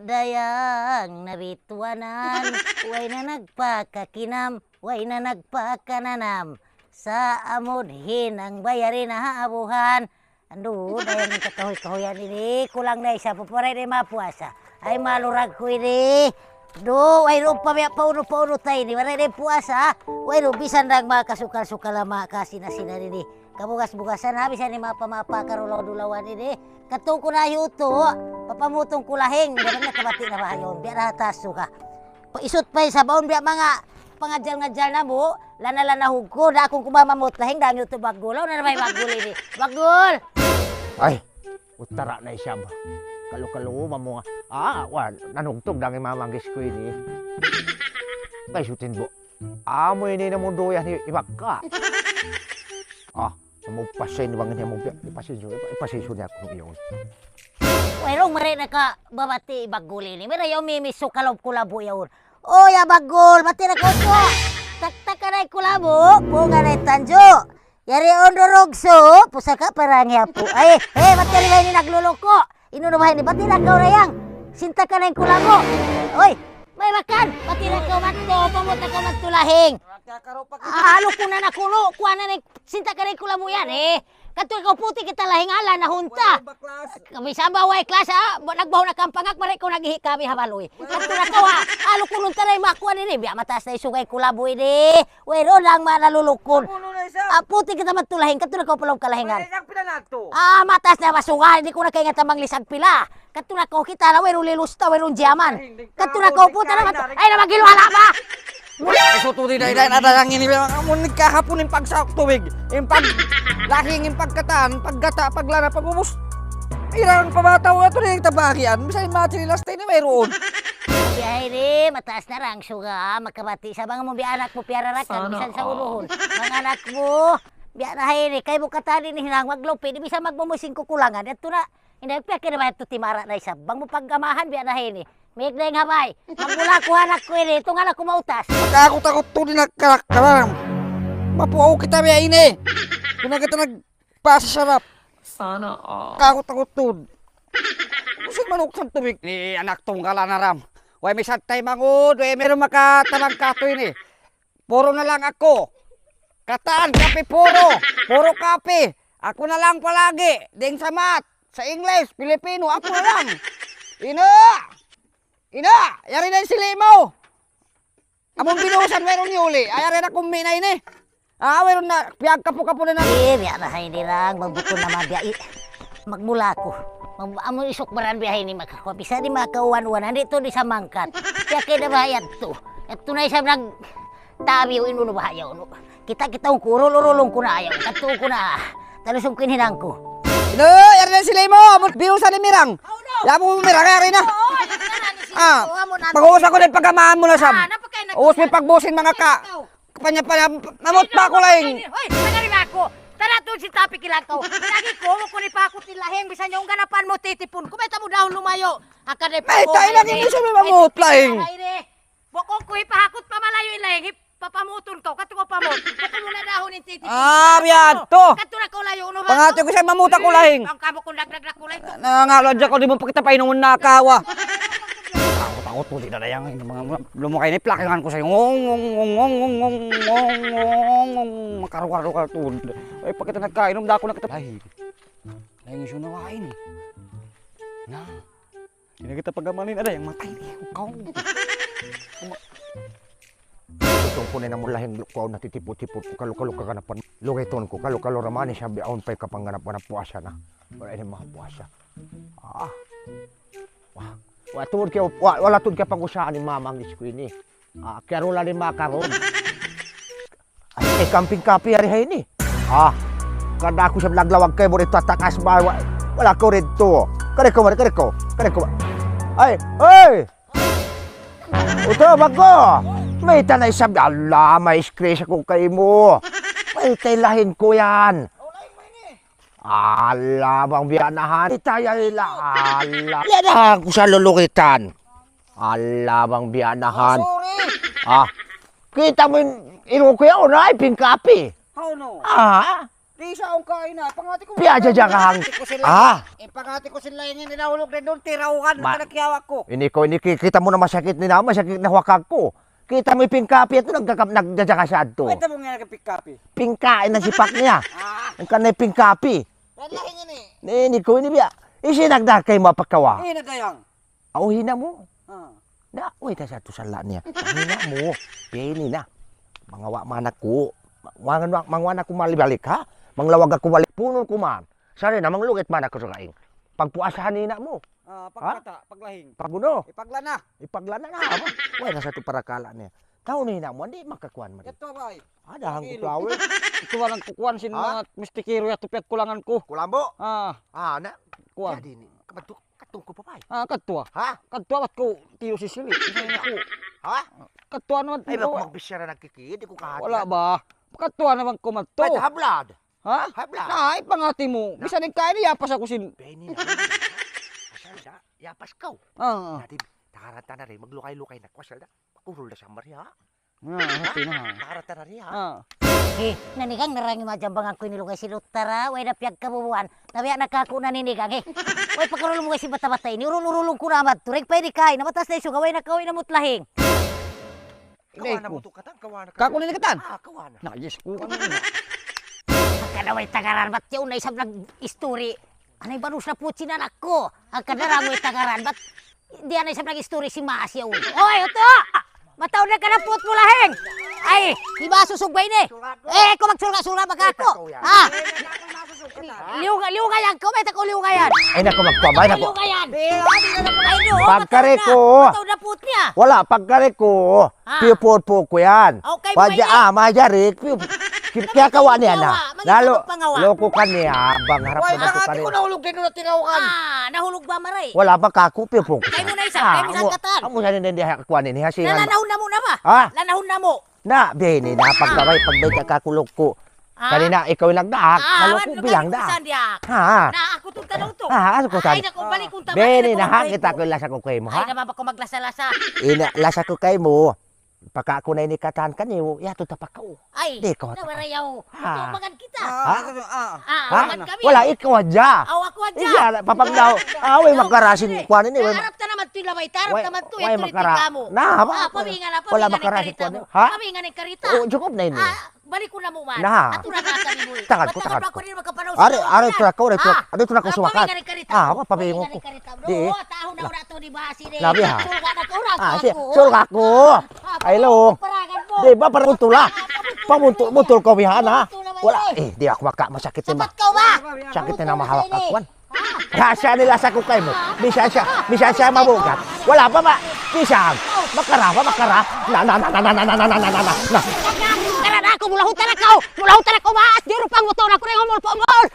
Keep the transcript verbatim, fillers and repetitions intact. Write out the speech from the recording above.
Dayang nabituanan, way na nagpakakinam, way na nagpakananam. Sa' amud hinang bayari na ha abuhan. Andu', dayang in kakahuy-kahuyan ini, kulang na isab, waray da mapuasa. Ay, malurag ku ini. Du, wayruun pa biya' paunu-paunu ta ini, waray da puasa. Wayruun, bisan da in manga kasukal-sukal, manga kasina-sina ini. Kabugas-bugasan ha, bisan in mapa-mapa karulaw-dulawan ini. Katu' ku na yutu', papamutun ku lahing, biya' na kabati' na baha' yaun, biya' na ha taas suga. Pa-, isut pa isab awn biya' manga pangadjal-ngadjal namu', lana-lana hugku, da aku kumawa' mamut lahing, dang yutu' baggul, awn na bay baggul ini. Baggul! Ay, utara na isab. Kalu-kalu, mamunga. Ah, wa, nanugtug dang imamanggis ku ini. Kay sutin bu. Amu ini namu' duyan hi-, hibakka. Ah, namu' pasay ni bangin namu' biya', ipasinsu, ipa-, ipasinsu niya aku yaun. Wayruun mari na ka babati' baggul ini. Mari yaun mimisu kalub kulabu yaun. O, ya baggul, bati' na kaw tu. Taktakan na in kulabu, pungan na in tanju'. Yari undurugsu, pusaka parang yapu. Ay, eh, bati' na ini nagluluku. Inu na baha' ini, bati' na kaw dayang. Sintakan na in kulabu. Oy, may makan. Bati' na kaw madtu, pamut na kaw madtu lahing. Ah, alu ku na na kunu', kuha na ni, sintakan na in kulabu yan eh. Katu' ikaw puti kita lahing ala na hunta. Kami samba way klas ha, ba-, nagbahu na kampangak, mari ko nagihi kami ha baluy. Katu' na kaw ha, alu ku nun taray makuha nini, biya' mataas na isugay kulabu ini. Wayruun lang manga nalulukun. Puno na isab. Ah, puti kita madtu lahing, katu' na kaw pa lawm kalahingan. Wala isab pila na tu. Ah, mataas na masuga, di' ku na kaingatan manglisag pila. Katu' na kaw kita na, wayruun lilusta, wayruun diyaman. Katu' na kaw puta na madtu. Ay, na maghiluhala ba? Ay, sutu di' na, na, na, ini, amun kahapun in pagsawak tubig, in pag-, lahing, in pagkatan, paggata', paglana, pag-ubus. Ira pa ba tau atu na in tabagian? Bisan in mati nila stay na wayruun. Biya' ha ini, mataas na ra in suga, makabati' sa bang mu biya' anak mu piyara ra kan, bisan sa uruhun. Bang anak mu, biya' na ha ini, kay bukatan ini hinang maglupi, di' bisan magmumusing kukulangan, yadtu na, hindi, piyakira ba yadtu timara na isab, bang mu pag-amahan, biya' na ha ini, miyag na in habay, magmula ku anak ku ini, tunga na ku mautas. Takut-takut tuud in nagkarakkaram. Mapuaw kita biya' ini. Kung na kita nag- Pasarap. Sana all. Kaku-taku tuud. Kusug manuk sa tubig ni anak tunggal na ram. Way misan taymanghud, way mayruun makatabang katu' ini. Puro na lang aku. Katan, kape puro. Puro kape. Aku na lang palagi. Dayng sa math, sa English, Filipino, aku na lang. Ina'! Ina'! Yari na in sili' mu! Amun binuhusan, wayruun iyuli. Ay, ari na kummi na ini. Ah, wayruun na, piyagkapu-kapu na na. Eh, biya' na ha ini lang, magbukun na mabiya'. Eh, magmula aku. Mag-, amun isukbaran biya' ha ini, makakuha. Bisan di' makauwan-uwan, di' tuud di' sa mangkat. Kaya kaya na ba yadtu? Yadtu na isab nagtabiw, inu na ba yaun? Kita-kita ku, urul-urulun ku na ayaw. Katu' ku na. Talusug ku in hinang ku. Ina', yari na in sili' mu, amun binuhusan ni Mirang. Yamu Mirang, yari na. Ah, pag-uus aku na in pag-amahan mu na sab. Uus mu in pagbusin manga ka-, kapanya-panya, mamut pa aku laing. Hoy, tagari ba aku? Tara tuud sin topic ilang kaw. Lagi' ku, mu kuni pa aku ti lahing, bisan yung ganapan mu, titipun ku. Mayta' mu dahun lumayu'. Ang kanay pa. Mayta' ilang ini sila mamut laing. Bukun ku hipahakut pa malayu' in lahing, hip-, papamutun kaw, katu' kaw pamut. Katu' mu na dahun in titi. Ah, biya' yadtu. Katu' na kaw layu', unu ba? Pangatu ku sa mamut aku lahing. Ang kamu kung dagdag na kulay. Na, nga, lodja ko, di' mu pa kita painumun na kawa. Takut-takut ku, di' na dayang, mga, mga, lumukay na, plakingan ku sa iyo. Ngong, ngong, ngong, ngong, ngong, ngong, ngong, ngong, ngong, makaruwa-ruwa tuud. Ay, pa kita nagkainom, dako na kita. Lahing. Lahing isu na wain. Na. Di' na kita pag-amanin, ada yang matay. Ikaw. Itun ku na in amun lahing, lukaw na titiput-tiput ku, kalu-kalu kaganapan. Lugitun ku, kalu-kalu ra man, sabi awn pa'y kapangganap-ganap puasa na. Wala' ini maha puasa. Ah. Wah. Wa' tuud kaya, wa-, wala' tuud kaya pag-usahan ni mamangis ku ini. Ah, kaya rula ni makarun. Ay, ay, kamping kapi hari ha ini. Ah, kada aku siya naglawag kay mo dito at takas ba, wa-, wala' kaw dito. Kare ko, kare ko, kare ko. Ay, ay! Uto, bago! Mayta' na isab, Allah, ma-stress aku kaymu. Mayta' in lahing ku yan. Allah, bang biya' na han. Mayta' ya ila, Allah. Biya' na han ku sa lulugitan. Allah, bang biya' na han. Oh, sorry. Ah, kita' mu in, in ku yaun, ay, pingkapi. How no? Ah, Di' sa' awn kaina, pangati ku. Piya jajakahang. Pangati ku sila. Ah. Eh, pangati ku sila in hinahulug dayn duun, tirahugan na. Ma-, ka na kiyawa' ku. Ini ku, ini ki-, kita' mu na masakit ini na, masakit na wakak ku. Kita' mu in pingkapi yadtu, nagkakap-, nagjajaka siya yadtu. Kita' mu nga nagpingkapi. Pingkain na sipak niya. Ah. Hangkan na in pingkapi. Yan lahing ini. Ini ku, ini biya'. Hisiyu in nagdakay mapakawa'? Ini dayang. Aw, hinang mu. Ah. Na, uy, ta sa tu sala' niya. Hinang mu. Biya' ini na. Mangawa' man aku. Mangawa', mangawa' na aku mali balik, ha? Manglawag aku balik, punun ku man. Sari na, manglugit man aku sa kaing. Pagpuasahan hinang mu. Ah, ha? Pagkata', paglahing. Pag'unu? Ipaglana. Ipaglana na, apa? Uy, na sa tu parakala' niya. Tau na hinang mu, di' makakuan mari. Ito, bay. Ada hang ku flower. Ito ba nang kukuan sin mga mistikero yadtu piyagkulangan ku? Kulambo? Ah. Ah, na. Kuan. Jadi ini, kabantu, katong ku pa, bay. Ah, kadtu. Ha? Kadtu bat ku tiyu' sisili. Isang aku. Ha? Kadtu naman. Ay, bang ku magbichara nagkikid, di' ku kahati. Wala' ba? Kadtu naman ku madtu. Bay, hablad. Ha? Hablad. Na, ay, pangati mu. Na. Bisan in kain, yapas aku sin. Bay, ini na. Asal da, yapas kaw. Ah. Nati, takaran ta na rin, maglukay-lukay na. Kwasal da. Makurul da sa mari, ha? Ah, hati na, ha? Tara, tara, ri, ha? Ah. Eh, nanigang narangi majambangan ku ini lugay si Lutara, way da piyagkabubuan. Tabi na kaku' naninigang, eh. Way pakarul mu kasi bata-bata ini, urul-urulun ku na amat. Turing pa ini kay, namatas na isuga, way na kawi na mutlahing. Kawa na ku. Mutu katan, kawa na. Kaku' na ini katan? Ah, kawa na. Na, yes, ku. Kada way tagaran, bat yaun na isab nag-story. Anay banus na putsi na anak ku. Ang kadarang way tagaran, bat di' na isab nag-story si Maas yaun. Oy, utu! Mataud na ka na put mu lahing. Ay, di' ba susug ba ini? Eh, ku magsulga-sulga ba aku? Ah. Liuga-, liugayan ku, mayta' ku liugayan. Ay, naku, magpabay na ku. Liugayan. Ay, no, pagkari ku. Mataud na put niya. Wala', pagkari ku. Ah. Piyuputput ku yan. Okay, pwede. Ah, majarik. Piyu-, ki-, kiyakawa' niya na. Lalo, loko ka niya, bang harap na loko ka niya. Way, hangati ku nahulug din na tinawagan. Ah, nahulug ba, maray? Wala' ba kaku', piyuputput ku. Kay mu na isa, kay mu sa katan. Amu sa nindin diha kuan ini, ha, singan. Lanahun na mu na ba? Ha? Lanahun na mu. Na, bini na, pagbabay, pagbay ka kakulog ku. Ah? Kanina, ikaw in nagdaak, ah, naloko bilang da. Ha? Na, aku tu, tanaw tu. Ah, aku tu. Ay, naku, balik kung tabak. Bini na, ha, kita ku lasa ku kaymu, ha? Ay, naman ba ku maglasa-lasa? Ina, lasa ku kaymu. Paka aku na ini katan kaniyu, ya tu tapak ku. Ay, di' ku na tapak. Warayaw. Ha? Ito, magan kita. Ha? Ah, ha? Magan kami. Wala', ikaw hadja. Aw, aku hadja. Iya, papagdaw. Ah, way makarasin kuan ini, way. Harap ta naman tu, labay ta, harap naman tu, way makara-, na, apa? Ah, pabingan na, wala' makarasin kuan ini. Ha? Pabingan in karita. Oh, cukup na ini. Ah, balik ku na mu man. Na. Atu na na kami mu. Tangan ku, tangan ku. Ari, ari, tu na ku, ari, tu na ku sumakat. Ah, apa, pabingan ku. Di'. Labi, ha? Ah, si-, surga ku. Ay, long. Di' ba, para buntul, ha? Pabuntul, buntul ku bihan, ha? Wala', eh, di' aku maka-, masakit na ma-, sakit na mahawak aku, kuan. Lasa ini lasa ku kaymu. Bisan siya, bisan siya mabugat. Wala' pa ba? Bisan. Makara pa, makara. Na, na, na. Karana aku, mulahutan aku. Mulahutan aku, Maas. Di' rupang muto na aku na yung umul-pumul.